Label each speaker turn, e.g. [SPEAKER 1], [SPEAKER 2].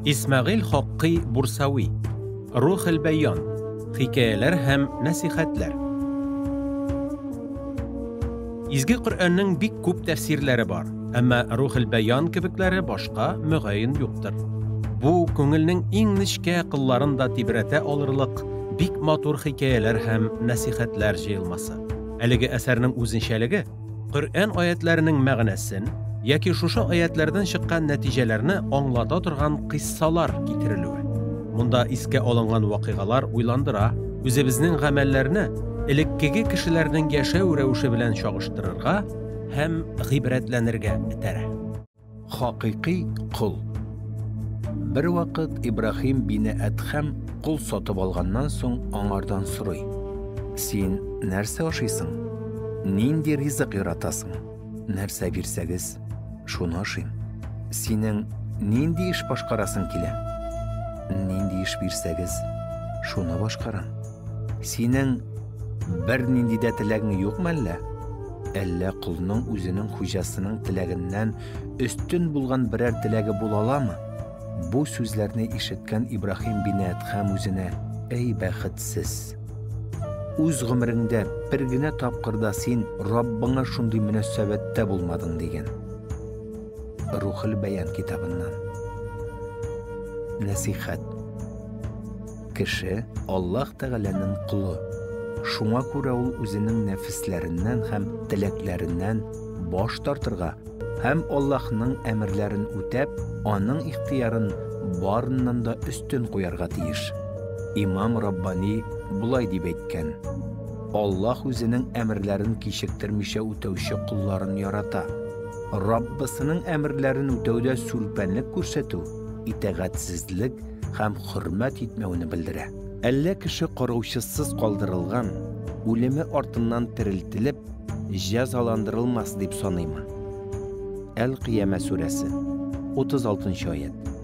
[SPEAKER 1] Исмәгыйль Хаккый Бурсави. Рухел-бәян. Хикәяләр һәм нәсихәтләр. Изге Коръәннең бик күп тәфсирләре бар, әмма Рухел-бәян кебекләре башка, мөгаен, юктыр. Бу, күңелнең иң нечкә кылларын да тибрәтә алырлык бик матур хикәяләр һәм нәсихәтләр җыелмасы. Әлеге әсәрнең үзенчәлеге, Коръән аятьләренең мәгънәсен яки шушы аятьләрдән чыккан нәтиҗәләрне аңлата торган кыйссалар китерелүе. Монда искә алынган вакыйгалар уйландыра, үзебезнең гамәлләрне элеккеге кешеләрнең яшәү рәвеше белән чагыштырырга һәм гыйбрәтләнергә этәрә.
[SPEAKER 2] Хакыйкый кол. Бервакыт Ибраһим бине Әдхәм кол сатып алганнан соң аңардан сорый: Син нәрсә ашыйсың? Нинди ризык яратасың? Нәрсә бирсәгез, шуны ашыйм. Синең нинди эш башкарасың килә? Нинди эш бирсәгез, шуны башкарам. Синең бернинди дә теләгең юкмы әллә? Әллә колның үзенең хуҗасының теләгеннән өстен булган берәр теләге була аламы? Бу сүзләрне ишеткән Ибраһим бине Әдхәм үзенә, Әй бәхетсез! Үз гомереңдә бер генә тапкыр да син Раббыңа шундый мөнәсәбәттә булмадың, дигән. Рухел-бәян китабыннан. Нәсыйхәт. Кеше, Аллаһ Тәгаләнең колы. Шуңа күрә ул үзенең нәфесләреннән һәм теләкләреннән баш тартырга һәм Аллаһның әмерләрен үтәп, аның ихтыярын барыннан да өстен куярга тиеш. Имам Раббани болай дип әйткән, Аллаһ үзенең әмерләрен кичектермичә үтәүче колларын ярата. Раббысының әмерләрен үтәүдә сүлпәнлек күрсәтү, итагатьсезлек, һәм хөрмәт итмәүне белдерә. Әллә кеше караучысыз калдырылган, үлеме артыннан терелтелеп, җәзаландырылмас дип саныймы? Әл-Кыямә сүрәсе, 36 нчы аять.